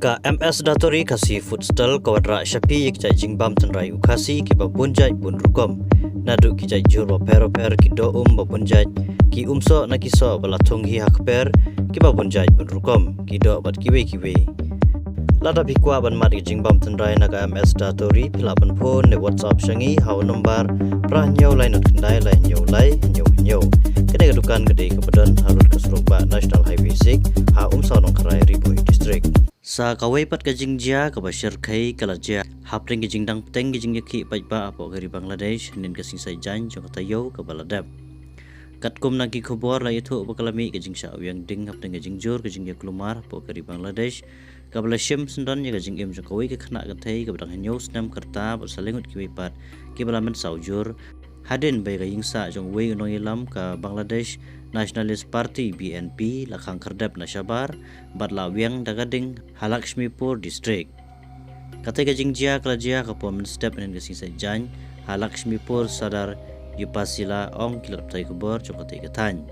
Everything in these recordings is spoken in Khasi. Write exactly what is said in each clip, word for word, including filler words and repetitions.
Ka M S Datoori Khasi Food Stall ka wanrah sha phi ïa ki jait jingbam tynrai u Khasi kiba bun jait bun rukom. Naduh ki jait jhur bapher bapher, ki doh um babun jait, ki umsoh na ki soh ba la thung hi ha kper kiba bun jait bun rukom, ki doh bad kiwei kiwei. Lada phi kwah ban mad ïa ki jingbam tynrai na ka M S Datoori, phi lah ban phone ne WhatsApp sha ngi ha u nombar phra hynñiew lai nod khyndai lai hynñiew lai hynñiew hynñiew. Kane ka dukan ka dei kaba don halor ka surok bah National Highway six, ha Umsaw Nongkharai, Ri Bhoi District. Sa kawei pat ka jingjia kaba shyrkhei ka la jia hapdeng ka jingdang bteng ka jingïakhih paidbah hapoh ka ri Bangladesh hynnin ka sngi Saitjaiñ jong ka taïew kaba la dep. Katkum na ki khubor la ïathuh ba ka la mih ka jingshah wiang ding hapdeng ka jingjur ka jingïakulmar hapoh ka ri Bangladesh, kaba la shim syndon ïa ka jingim jong kawei ka khynnah kynthei kaba dang hynñiew snem ka rta bad sa lai ngut kiwei pat kiba la mynsaw jur, hadien ba ïa ka ïing sah jong uwei u nongïalam ka Bangladesh Nationalist Party, B N P, la khang khyrdep na shabar bad la wiang da ka ding ha Lakshmipur District. Katei ka jingjia ka la jia ha ka por mynstep hynnin ka sngi Saitjaiñ ha Lakshmipur Sadar, Upasila, ong ki lad pathai khubor jong katei ka thaiñ.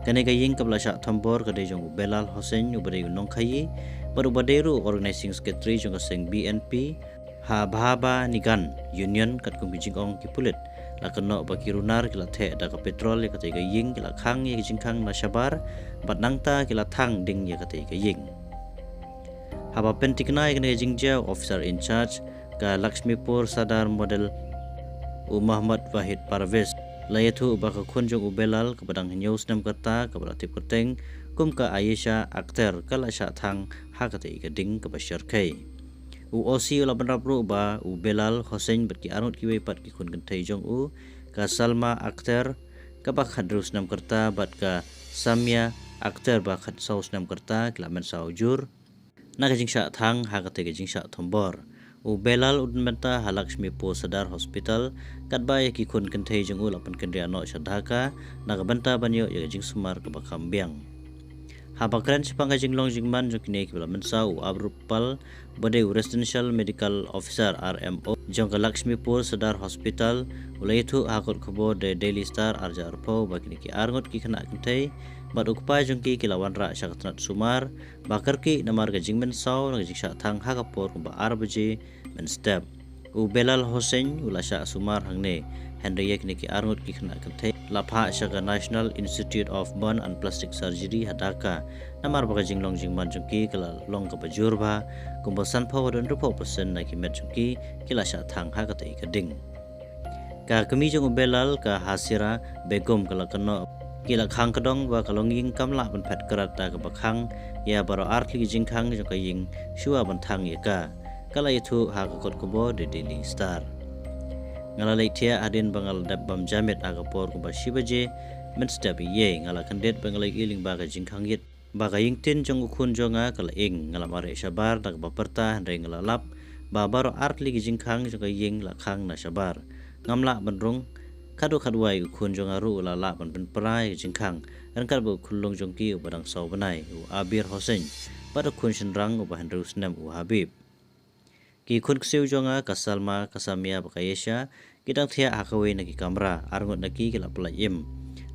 Kane ka ïing kaba la shah thombor ka dei jong u Belal Hossain, uba dei u nongkhaïi bad uba dei ruh u Organizing Secretary jong ka seng B N P ha Bhaba Nigan Union. Katkum ki jingong ki pulit, la kynnoh ba ki runar ki la theh da ka petrol ïa katei ka ïing, ki la khang ïa ka jingkhang na shabar bad nangta ki la thang ding ïa katei ka ïing. Haba pynthikna ïa kane ka jingjia, u officer in charge ka Lakshmipur Sadar Model, u Mohammad Wahid Parvez, la ïathuh ba ka khun jong u Belal kaba dang hynñiew snem ka rta, kaba la tip kyrteng kum ka Ayesha Akhter, ka la shah thang ha katei ka ding kaba shyrkhei. U O C u la bynrap ruh ba u Belal Hossain bad ki arngut kiwei pat ki khun kynthei jong u, ka Salma Akhter kaba khathynriew snem ka rta bad ka Samia Akhter ba khatsaw snem ka rta, ki la mynsaw jur na ka jingshah thang ha katei ka jingshah thombor. U Belal u don bynta ha Lakshmipur Sadar Hospital, katba ïa ki khun kynthei jong u la pynkynriah noh sha Dhaka na ka bynta ban ïoh ïa ka jingsumar kaba kham biang. Haba kren shaphang ka jinglong jingman jong kine kiba la mynsaw, u Abrupal, ba dei u Residential Medical Officer, R M O, jong ka Lakshmipur Sadar Hospital, u la ïathuh ha kot khubor The Daily Star arja arphew ba kine ki arngut ki khynnah kynthei bad u kpa jong ki ki la wanrah sha ka tnat sumar ba kyrkieh namar ka jingmynsaw na ka jingshah thang ha ka por kumba ar baje mynstep. U Belal Hossain u la shah sumar hangne, hynrei ïa kine ki arngut ki khynnah kynthei la phah sha ka National Institute of Burn and Plastic Surgery ha Dhaka, namar ba ka jinglong jingman jong ki ka la long kaba jur bha, kumba sanphew haduh hynriewphew percent na ki met jong ki ki la shah thang ha katei ka ding. Ka kmie jong u Belal, ka Hasira Begum, ka la kynnoh, ki la khang kdong ba ka longïing kam lah ban phet krad da kaba khang ïa baroh artylli ki jingkhang jong ka ïing shuwa ban thang ïa ka. Ka la ïathuh ha ka kot khubor The Daily Star. Nga la leit thiah hadien ba nga la dep bam ja miet ha ka por kumba shi baje mynstep ïa, nga la kyndit ba nga la ïohi lyngba ka jingkhang ïit ba ka ïing tin jong u khun jong nga ka la ing. Nga la mareh shabar da kaba pyrta, hynrei nga la lap ba baroh artylli ki jingkhang jong ka ïing la khang na shabar. Ngam lah ban rung. Khatduh khatwai u khun jong nga ruh u la lah ban pynpra ïa ka jingkhang, ryngkat bad u khunlung jong ki uba dang saw bnai, u Abir Hossain, bad u khun shynrang uba hynriew snem, u Habib. Ki khun ksiew jong nga, ka Salma, ka Samia bad ka Yesha, ki dang thiah ha kawei na ki kamra, arngut na ki ki la pyllait im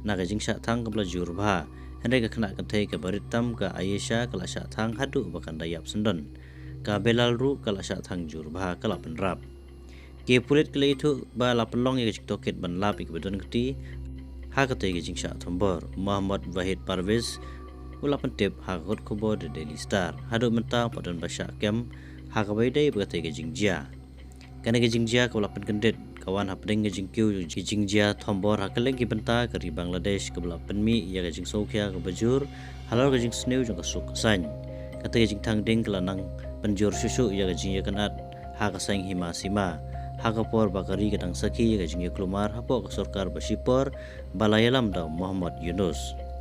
na ka jingshah thang kaba la jur bha, hynrei ka khynnah kynthei kaba rit tam, ka Ayesha, ka la shah thang haduh ba kan da ïap syndon. Ka Belal ruh ka la shah thang jur bha, ka la bynrap. Ki pulit ki la ïathuh ba la pynlong ïa ka jingtohkit ban lap ïa kiba don kti ha katei ka jingshah thombor. Mohammad Wahid Parvez u la pyntip ha ka kot khubor The Daily Star. Haduh mynta pat don ba shah kem ha kaba ïadei bad katei ka jingjia. Kane ka jingjia kaba la pynkyndit ka wan hapdeng ka jingkiew jong ki jingjia thombor ha kylleng ki bynta ka ri Bangladesh, kaba la pynmih ïa ka jingsngewkhia kaba jur halor ka jingsniew jong ka suk ka saiñ. Katei ka jingthang ding ka la nang pynjur shuh shuh ïa ka jingïakynad ha ka saiñ hima sima, ha ka por ba ka ri ka dang sakhi ïa ka jingïakulmar hapoh ka sorkar ba shipor ba la ïalam da u Mohammad Yunus.